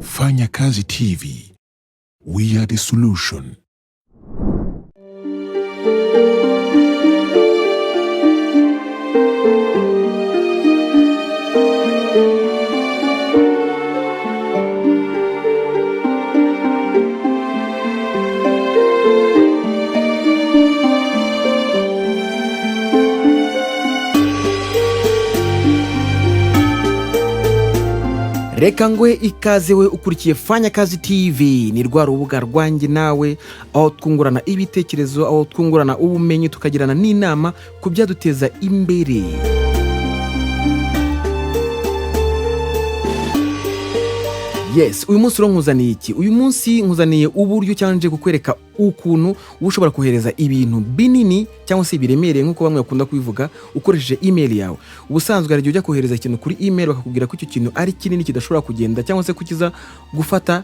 Fanya Kazi TV. We are the solution. Reka nguhe ikaze we ukurikiye Fanya Kazi TV. Ni rwa rubuga rwanjye nawe, aho twungurana ibitekerezo, aho twungurana ubumenyi, tukagirana n'inama ku byaduteza imbere. Yes, uyu munsi rero nkuzaniye iki? Uyu munsi nkuzaniye uburyo, cyangwa nje kukwereka ukuntu uba ushobora kohereza ibintu binini cyangwa se biremereye, nk'uko bamwe bakunda kubivuga, ukoresheje email yawe. Ubusanzwe hari igihe ujya kohereza ikintu kuri email, bakakubwira ko icyo kintu ari kinini, kidashobora kugenda, cyangwa se kukiza gufata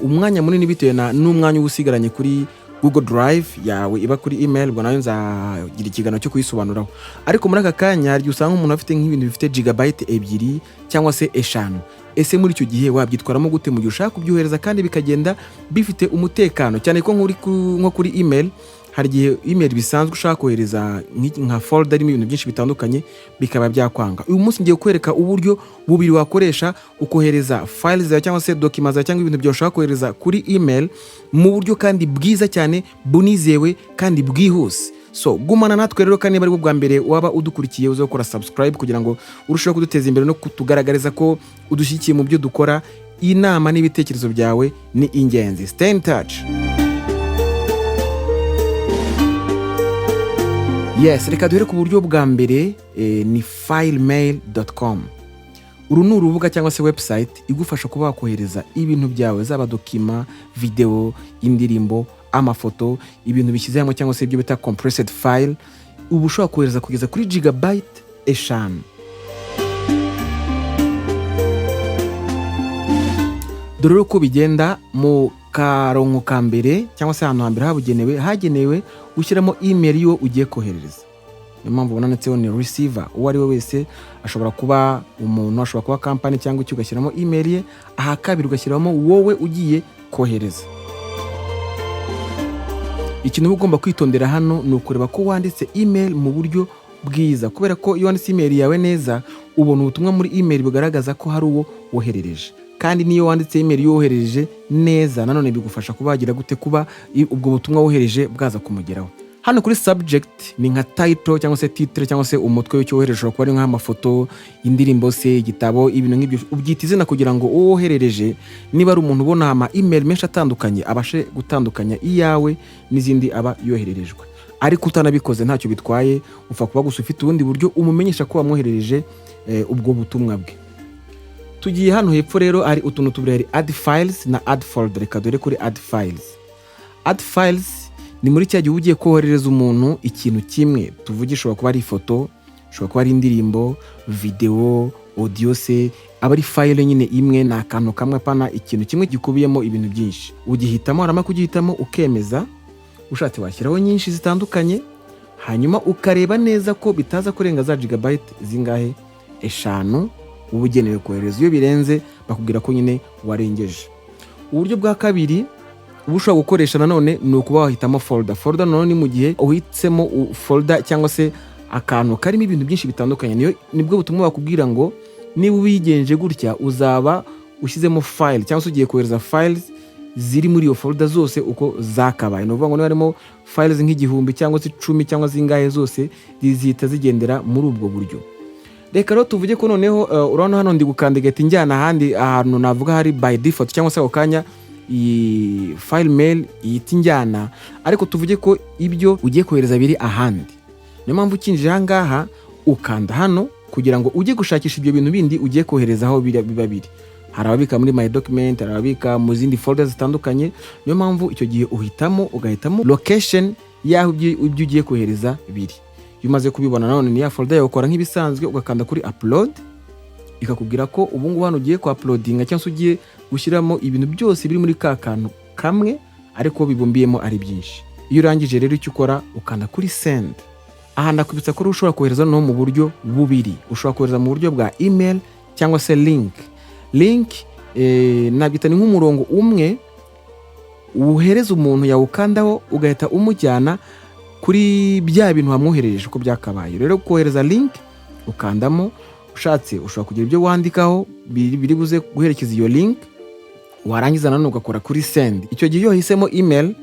umwanya munini bitewe n'umwanya uba usigaranye kuri Google Drive yawe iba kuri email. Ubwo nayo nzagira ikiganiro cyo kuyisobanuraho. Ariko muri aka kanya hari igihe usanga umuntu afite nk'ibintu bifite gigabyte 2 cyangwa se 5. Ese muri icyo gihe wabyitwaramo gute mu gihe ushaka kubyohereza kandi bikagenda bifite umutekano, cyane ko nko kuri email hari igihe email bisanzwe ushaka kohereza nka folder irimo ibintu byinshi bitandukanye bikaba byakwanga? Uyu munsi ngiye kukwereka uburyo bubiri wakoresha ukohereza files zawe cyangwa se document zawe cyangwa ibintu byawe ushaka kohereza kuri email mu buryo kandi bwiza cyane, bunizewe kandi bwihuse. So gumana natwe rero, kandi niba ari bwo bwa mbere waba udukurikiye, uze gukora subscribe kugira ngo urusheho kuduteza imbere no kutugaragariza ko udushyigikiye mu byo dukora. Inama n'ibitekerezo byawe ni ingenzi. Stay in touch. Yes, reka duhere ku buryo bwa mbere. Ni filemail.com. Uru ni urubuga cyangwa se website igufasha kuba wakohereza ibintu byawe, zaba document, video, indirimbo, amafoto, ibintu bishyize hamwe cyangwa se ibyo bita compressed file. Ubu ushobora kohereza kugeza kuri gigabyte 5. Dore uko bigenda. Mu karongo ka mbere cyangwa se ahantu hambere habugenewe, hagenewe gushyiramo email y'uwo ugiye koherereza. Niyo mpamvu ubona ndetseho ni receiver, uwo ari we wese, ashobora kuba umuntu, ashobora kuba company cyangwa icyo, ugashyiramo email ye. Aha kabiri ugashyiramo wowe ugiye kohereza. Ikintu uba ugomba kwitondera hano ni ukureba ko wanditse email mu buryo bwiza, kubera ko iyo wanditse email yawe neza, ubona ubutumwa muri email bugaragaza ko hari uwo woherereje. Kandi niyo wanditse email yoherereje neza, nanone bigufasha kuba wagira gute, kuba ubwo butumwa wohereje bwaza kumugeraho. Hano kuri subject ni nka title cyangwa se titre cyangwa se umutwe w'icyo wohereje. Ushobora kuba ari nk'amafoto, indirimbo se, igitabo, ibintu nk'ibyo. Ubyita izina kugira ngo uwo woherereje, niba ari umuntu ubona ama email menshi atandukanye, abashe gutandukanya iyawe n'izindi aba yohererejwe. Ariko utanabikoze ntacyo bitwaye, upfa kuba gusa ufite ubundi buryo umumenyesha ko wamwoherereje ubwo butumwa bwe. Tugiye hano hepfo rero, hari utuntu tubiri: hari add files na add folder. Reka dore kuri add files. Add files ni muri cya gihe uba ugiye koherereza umuntu ikintu kimwe. Tuvuge ishobora kuba ari ifoto, ishobora kuba ari indirimbo, video, audio se, aba ari file nyine imwe, ni akantu kamwe, apana ikintu kimwe gikubiyemo ibintu byinshi. Ugihitamo, waramara kugihitamo ukemeza. Ushatse washyiraho nyinshi zitandukanye, hanyuma ukareba neza ko bitaza kurenga za gigabyte zingahe? 5 uba ugenewe kohereza. Iyo birenze bakubwira ko nyine warengeje. Uburyo bwa kabiri uba ushobora gukoresha nanone ni ukuba wahitamo folder. Folder nanone ni mu gihe uhisemo folder cyangwa se akantu karimo ibintu byinshi bitandukanye. Niyo nibwo butumwa bakubwira ngo niba ubigenje gutya, uzaba ushyizemo file cyangwa se ugiye kohereza files ziri muri iyo folder zose uko zakabaye. Ni ukuvuga ngo niba harimo files nk'igihumbi cyangwa se 10 cyangwa zingahe, zose zihita zigendera muri ubwo buryo. Reka rero tuvuge ko noneho urabona hano ndi gukanda igahita injyana ahandi ahantu navuga hari by default, cyangwa se ako kanya iyi file mail ihita injyana. Ariko tuvuge ko ibyo ugiye kohereza biri ahandi. Niyo mpamvu ukinjira aha ngaha ukanda hano kugira ngo ujye gushakisha ibyo bintu bindi ugiye kohereza aho biba biri. Hari ababika muri my document, hari ababika mu zindi folder zitandukanye. Niyo mpamvu icyo gihe uhitamo, ugahitamo location y'aho ibyo ugiye kohereza biri. Iyo umaze kubibona, nanone ni ya folder yawe, ukora nk'ibisanzwe, ugakanda kuri upload, ikakubwira ko ubu ngubu hano ugiye ku uploadinga cyangwa se ugiye gushyiramo ibintu byose biri muri ka kantu kamwe, ariko bibumbiyemo ari byinshi. Iyo urangije rero, icyo ukora ukanda kuri send. Aha ndakwibutsa ko ushobora kohereza noneho mu buryo bubiri: ushobora kohereza mu buryo bwa email cyangwa se link. Link Nabyita ni nk'umurongo umwe wohereza umuntu, yawukandaho ugahita umujyana kuri bya bintu wamwoherereje uko byakabaye. Rero kohereza link, ukandamo, ushatse ushobora kugira ibyo wandikaho biri buze guherekeza iyo link, warangiza nanone ugakora kuri send. Icyo gihe iyo wahisemo email,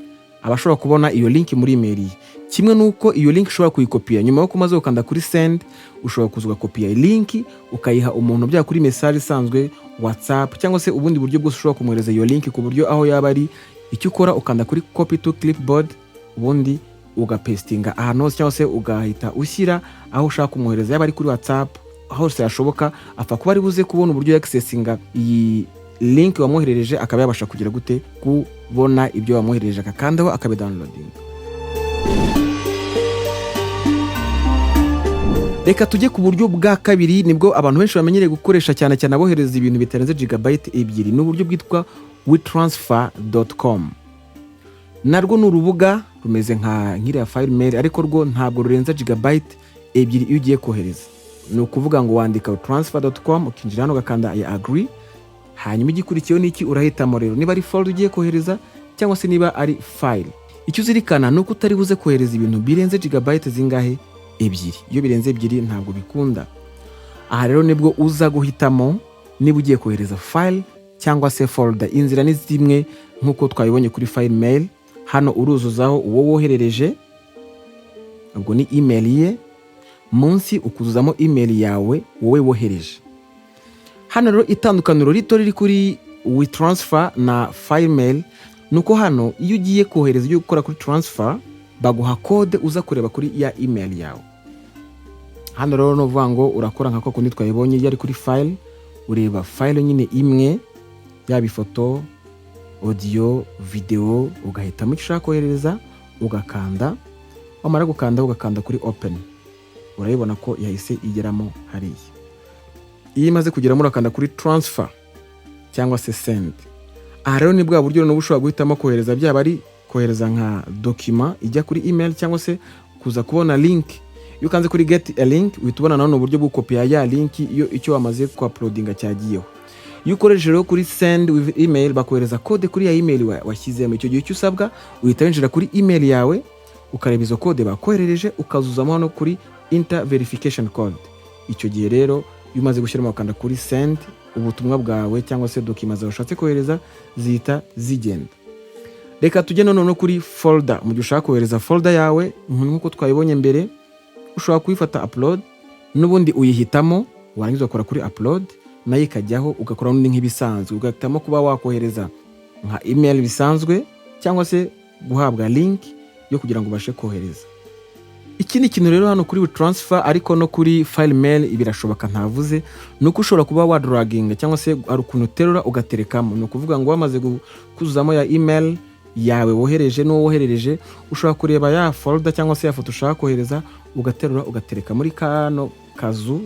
aba ashobora kubona iyo link muri email ye. Kimwe n'uko iyo link ushobora kuyikopiya nyuma yo kumaze gukanda kuri send, ushobora kuza ugakopiya link ukayiha umuntu, byaba kuri message isanzwe, WhatsApp, cyangwa se ubundi buryo bwose ushobora kumwohereza iyo link, ku buryo aho yaba ari, icyo ukora ukanda kuri copy to clipboard, ubundi ugapastinga ahantu hose, cyangwa se ugahita ushyira aho ushaka kumwohereza, yaba ari kuri WhatsApp, hose hashoboka, apfa kuba ari buze kubona uburyo yaccessinga iyi link wamwoherereje, akaba yabasha kugira gute? Kubona ibyo wamwoherereje, akakandaho akabidownloadinga. Reka tujye ku buryo bwa kabiri, nibwo abantu benshi bamenyereye gukoresha, cyane cyane abohereza ibintu bitarenze gigabyte 2. Ni uburyo bwitwa wetransfer.com. Narwo ni urubuga rumeze nka nk'iriya file mail, ariko rwo ntabwo rurenza gigabyte 2 iyo ugiye kohereza. Ni ukuvuga ngo wandika wetransfer.com, ukinjira hano, ugakanda I agree. Hanyuma igikurikiyeho ni iki? Urahitamo rero niba ari folder ugiye kohereza cyangwa se niba ari file. Icyo uzirikana ni uko utari buze kohereza ibintu birenze gigabyte zingahe? 2. Iyo birenze 2 ntabwo bikunda. Aha rero nibwo uza guhitamo niba ugiye kohereza file cyangwa se folder. Inzira ni zimwe nk'uko twabibonye kuri file mail. Hano uruzuzaho uwo woherereje, ubwo ni email ye, munsi ukuzuzamo email yawe wowe wohereje. Hano rero itandukaniro rito riri kuri WeTransfer na file mail ni uko hano iyo ugiye kohereza, ugiye gukora kuri transfer, baguha code uza kureba kuri ya email yawe. Hano rero ni ukuvuga ngo urakora nka kundi twayibonye iyo ari kuri file, ureba file nyine imwe, yaba ifoto, audio, video, ugahitamo icyo ushaka kohereza, ugakanda. Wamara gukanda, ugakanda kuri open, urayibona ko yahise igeramo hariya. Iyo imaze kugeramo, urakanda kuri transfer cyangwa se send. Aha rero ni bwa buryo n'ubu ushobora guhitamo kohereza, byaba ari kohereza nka document ijya kuri email cyangwa se kuza kubona link. Iyo ukanze kuri get a link, uhita ubona nanone uburyo bwo gukopiya ya link iyo icyo wamaze kuuploadinga cyagiyeho. Iyo ukoresheje rero kuri send with email, bakohereza code kuri ya email washyizemo. Icyo gihe icyo usabwa, uhita winjira kuri email yawe, ukareba izo code bakoherereje, ukazuzamo hano kuri enter verification code. Icyo gihe rero iyo umaze gushyiramo, ukanda kuri send, ubutumwa bwawe cyangwa se document zawe ushatse kohereza zihita zigenda. Reka tujye noneho kuri folder. Mu gihe ushaka kohereza folder yawe, nk'uko twabibonye mbere, ushobora kuyifata upload, n'ubundi uyihitamo, warangiza ugakora kuri upload, nayo ikajyaho, ugakora n'undi nk'ibisanzwe, ugahitamo kuba wakohereza nka email bisanzwe cyangwa se guhabwa link yo kugira ngo ubashe kohereza. Ikindi kintu rero hano kuri transfer, ariko no kuri file mail birashoboka ntavuze, ni uko ushobora kuba wadraginga cyangwa se hari ukuntu uterura ugaterekamo. Ni ukuvuga ngo wamaze kuzuzamo ya email yawe wohereje n'uwo woherereje, ushobora kureba ya folder cyangwa se ya foto ushaka kohereza, ugaterura ugatereka muri kano kazu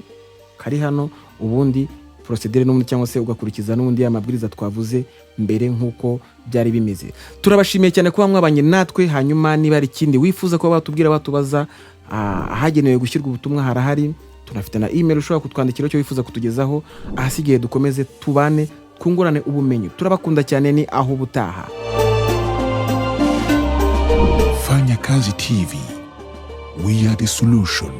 kari hano, ubundi procedure n'ubundi cyangwa se ugakurikiza n'ubundi ya mabwiriza twavuze mbere nk'uko byari bimeze. Turabashimiye cyane kuba mwabanye natwe. Hanyuma niba hari ikindi wifuza kuba watubwira, watubaza, ahagenewe gushyirwa ubutumwa harahari. Tunafite na email ushobora kutwandikira icyo wifuza kutugezaho. Ahasigaye dukomeze tubane, twungurane ubumenyi. Turabakunda cyane, ni aho ubutaha. Fanya Kazi TV. We are the solution.